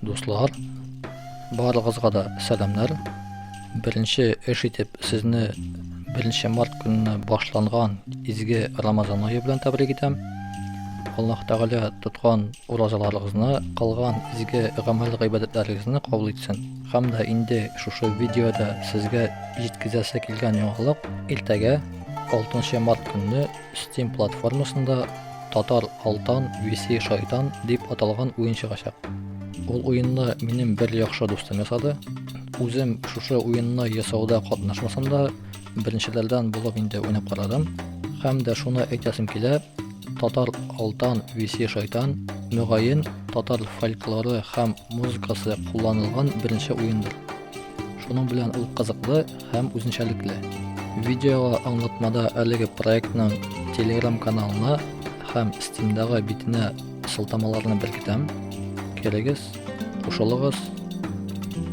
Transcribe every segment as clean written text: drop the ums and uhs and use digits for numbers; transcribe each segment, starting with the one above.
Дуслар, барыгызга да сәламнәр. Беренче эш итеп сезне 1 март көнне башланган изге Рамазан ае белән тәбрик итәм. Аллаһ Тәгалә тоткан уразаларыгызны, кылган изге гамәл-гыйбадәтләрегезне кабул итсен. Һәм дә инде шушы видеода сезгә җиткезәсе килгән яңалык иртәгә 6 март көнне Steam платформасында Татар Алтан VC Шайтан дип аталган уен чыгачак. Ул уенны минем бер яхшы дустым ясады. Үзем шушы уенны ясауда катнашмасам да, беренчеләрдән булып инде уйнап карадым. Һәм дә шуны әйтәсем килә, Татар Алтан VC Шайтан мөгаен татар фольклоры һәм музыкасы кулланылган беренче уендыр. Шуның белән ул кызыклы һәм үзенчәлекле. Видеога аңлатмада әлеге проектның Telegram каналына һәм Steamдагы битенә сылтамаларны беркетәм. Керегез, кушылыгыз.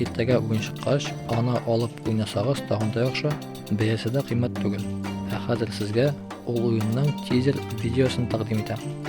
Иртәгә уен чыккач, аны алып уйнасагыз тагын да яхшы, бәясе дә кыйммәт түгел. Ә хәзер сезгә ул уенның тизер видеосын тәкъдим итәм.